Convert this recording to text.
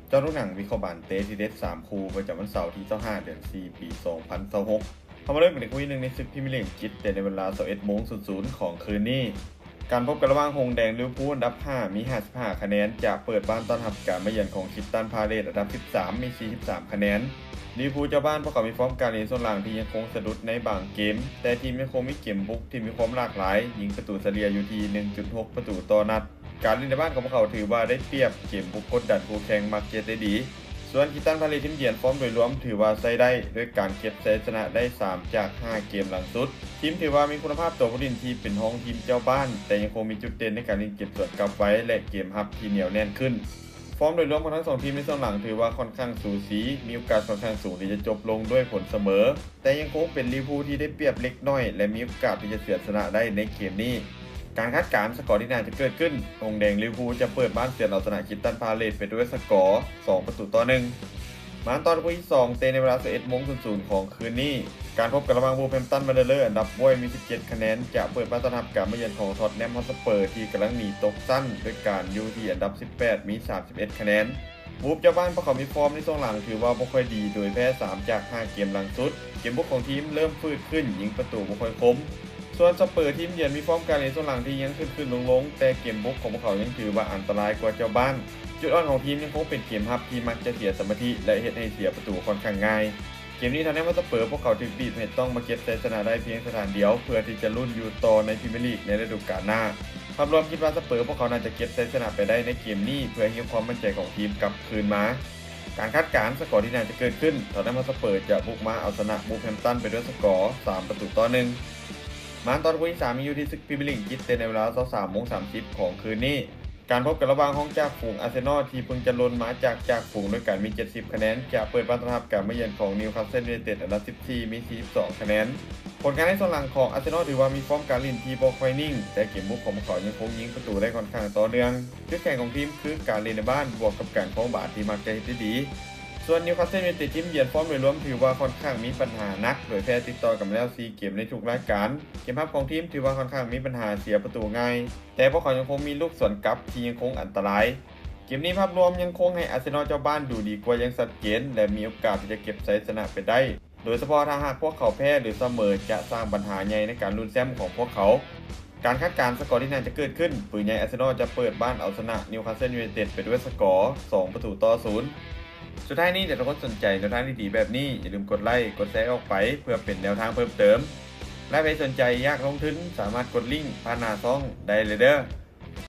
ເຈາະລູກໜັງວິເຄາະບານເຕະທີເດັດສາມຄູ່ ປະຈຳວັນເສົາທີຊາວຫ້າ ເດືອນສີ່ ປີສອງພັນຊາວຫົກ. ເຮົາມາເລີ່ມກັນທີ່ຄູ່ທີໜຶ່ງໃນສຶກພຣີເມຍລີກອັງກິດ ເຕະໃນເວລາຊາວເອັດໂມງສູນສູນຂອງຄືນນີ້. ການພົບກັນລະຫວ່າງຫົງແດງລິເວີພູລ ອັນດັບຫ້າ ມີຫ້າສິບຫ້າຄະແນນ ຈະເປີດບ້ານຕ້ອນຮັບການມາເຢືອນຂອງຄຣິສຕັນພາເລສ ອັນດັບສິບສາມ ມີສີ່ສິບສາມຄະແນນ. ລິເວີພູລເຈົ້າບ້ານ ພວກເຂົາມີຟອມການຫຼິ້ນຊ່ວງຫຼັງທີ່ຍັງຄົງສະດຸດໃນບາງເກມ, ແຕ່ທີມຍັງຄົງມີເກມບຸກທີ່ມີຄວາມຫຼາກຫຼາຍ, ຍິງປະຕູສະເລ່ຍຢູ່ທີ່ໜຶ່ງຈຸດຫົກປະຕູຕໍ່ນັດ. ການຫຼິ້ນໃນບ້ານຂອງພວກເຂົາຖືວ່າໄດ້ປຽບ, ເກມບຸກກົດດັນຄູ່ແຂ່ງມັກຈະເຮັດໄດ້ດີ. ສ່ວນຄຣິສຕັນພາເລສທີມເຢືອນ ຟອມໂດຍລວມຖືວ່າໃຊ້ໄດ້ ດ້ວຍການເກັບໄຊຊະນະໄດ້ສາມຈາກຫ້າເກມຫຼັງສຸດ. ທີມຖືວ່າມີຄຸນນະພາບຕົວຜູ້ຫຼິ້ນທີ່ເປັນຮອງທີມເຈົ້າບ້ານ, ແຕ່ຍັງຄົງມີຈຸດເດັ່ນໃນການຫຼິ້ນເກມສວນກັບໄວ ແລະ ເກມຮັບທີ່ໜຽວແໜ້ນຂຶ້ນ. ຟອມໂດຍລວມຂອງທັງສອງທີມໃນຊ່ວງຫຼັງຖືວ່າຄ່ອນຂ້າງສູສີ, ມີໂອກາດຄ່ອນຂ້າງສູງທີ່ຈະຈົບລົງດ້ວຍຜົນສະເໝີ, ແຕ່ຍັງຄົງເປັນລິເວີພູລທີ່ໄດ້ປຽບເລັກນ້ອຍ ແລະ ມີໂອກາດທີ່ຈະເສຍຊະນະໄດ້ໃນເກມນີ້. ການຄາດການສະກໍທີ່ໜ້າຈະເກີດຂຶ້ນ, ຫົງແດງລິເວີພູລຈະເປີດບ້ານເສຍເອົາຊະນະຄຣິສຕັນພາເລສໄປດ້ວຍສະກໍສອງປະຕູຕໍ່ໜຶ່ງ. ມາຕໍ່ຄູ່ທີສອງ ເຕະໃນເວລາຊາວເອັດໂມງສູນສູນຂອງຄືນນີ້. ການພົບກັນລະຫວ່າງ Wolverhampton Wanderers ອັນດັບບ້ວຍມີສິບເຈັດຄະແນນ ຈະເປີດບ້ານຕ້ອນຮັບການມາເຢືອນຂອງ Tottenham Hotspur ທີ່ກຳລັງໜີຕົກຊັ້ນ ດ້ວຍການຢູ່ທີ່ອັນດັບສິບແປດ ມີສາມສິບເອັດຄະແນນ. Wolves ເຈົ້າບ້ານ ພວກເຂົາມີຟອມໃນຊ່ວງຫຼັງຖືວ່າບໍ່ຄ່ອຍດີ ໂດຍແພ້ສາມຈາກຫ້າເກມຫຼັງສຸດ. ເກມບຸກຂອງທີມເລີ່ມຝືດຂຶ້ນ, ຍິງປະຕູບໍ່ຄ່ອຍຄົມ. ສ່ວນ Spurs ທີມເຢືອນມີຟອມການຫຼິ້ນຊ່ວງຫຼັງທີ່ຍັງຂຶ້ນໆລົງໆ, ແຕ່ເກມບຸກຂອງພວກເຂົາຍັງຖືວ່າອັນຕະລາຍກວ່າເຈົ້າບ້ານ. ຈຸດອ່ອນຂອງທີມຍັງຄົງເປັນເກມຮັບທີ່ມັກຈະເສຍສະມາທິ ແລະ ເຮັດໃຫ້ເສຍປະຕູຂ້ອນຂ້າງງ່າຍ. ເກມນີ້ Tottenham Hotspur ພວກເຂົາຖືກບີບໃຫ້ຕ້ອງມາເກັບໄຊຊະນະໄດ້ພຽງສະຖານດຽວ ເພື່ອທີ່ຈະລຸ້ນຢູ່ຕໍ່ໃນ Premier League ໃນລະດູການໜ້າ. ພາບລວມຄິດວ່າ Spurs ພວກເຂົາໜ້າຈະເກັບໄຊຊະນະໄປໄດ້ໃນເກມນີ້ ເພື່ອຮຽກຄວາມໝັ້ນໃຈຂອງທີມກັບຄືນມາ. ການຄາດການສະກໍທີ່ໜ້າຈະເກີດຂຶ້ນ, Tottenham Hotspur ຈະບຸກມາເອົາຊະນະ Wolverhampton ໄປດ້ວຍສະກໍສາມປະຕູຕໍ່ໜຶ່ງ. ມາຕໍ່ຄູ່ທີສາມ ມີຢູ່ທີ່ສຶກພຣີເມຍລີກອັງກິດ ເຕະໃນເວລາຊາວສາມໂມງສາມສິບຂອງຄືນນີ້. ການພົບກັນລະຫວ່າງຫ້ອງຈາກຝູງ Arsenal ທີ່ເພິ່ງຈະຫຼົ່ນມາຈາກຈາກຝູງດ້ວຍການມີເຈັດສິບຄະແນນ ຈະເປີດບ້ານຕ້ອນຮັບການມາເຢືອນຂອງ Newcastle United ອັນດັບສິບສີ່ ມີສີ່ສິບສອງຄະແນນ. ຜົນງານໃນຊ່ວງຫຼັງຂອງ Arsenal ຖືວ່າມີຟອມການຫຼິ້ນທີ່ບໍ່ຄ່ອຍນິ່ງ, ແຕ່ເກມບຸກຂອງພວກເຂົາຍັງຄົງຍິງປະຕູໄດ້ຄ່ອນຂ້າງຕໍ່ເນື່ອງ. ຈຸດແຂງຂອງທີມຄືການຫຼິ້ນໃນບ້ານ ບວກກັບການຄອງບານທີ່ມັກຈະເຮັດໄດ້ດີ. ສ່ວນ Newcastle United ທີມເຢືອນ ຟອມໂດຍລວມຖືວ່າຄ່ອນຂ້າງມີບັນຫາໜັກ, ໂດຍແພ້ຕິດຕໍ່ກັນມາແລ້ວສີ່ເກມໃນທຸກລາຍການ. ເກມຮັບຂອງທີມຖືວ່າຄ່ອນຂ້າງມີບັນຫາເສຍປະຕູງ່າຍ, ແຕ່ພວກເຂົາຍັງຄົງມີລູກສວນກັບທີ່ຍັງຄົງອັນຕະລາຍ. ເກມນີ້ພາບລວມຍັງຄົງໃຫ້ Arsenal ເຈົ້າບ້ານດູດີກວ່າຢ່າງຊັດເຈນ ແລະ ມີໂອກາດທີ່ຈະເກັບໄຊຊະນະໄປໄດ້, ໂດຍສະເພາະຖ້າຫາກພວກເຂົາແພ້ ຫຼື ສະເໝີ ຈະສ້າງບັນຫາໃຫຍ່ໃນການລຸ້ນແຊ້ມຂອງພວກເຂົາ. ການຄາດການສະກໍທີ່ໜ້າຈະເກີດຂຶ້ນ, ປືໃຫຍ່ Arsenal ຈະເປີດບ້ານເອົາຊະນະ Newcastle United ໄປດ້ວຍສະກໍສອງປະຕູຕໍ່ສູນ. ສຸດທ້າຍນີ້ ຖ້າທຸກຄົນສົນໃຈແນວທາງດີໆແບບນີ້, ຢ່າລືມກົດໄລ, ກົດແຊອອກໄປ ເພື່ອເປັນແນວທາງເພີ່ມເຕີມ. ແລະ ໃຜສົນໃຈຢາກລົງທຶນ, ສາມາດກົດລິ້ງຜ່ານໜ້າຊ່ອງໄດ້ເລີຍເດີ້.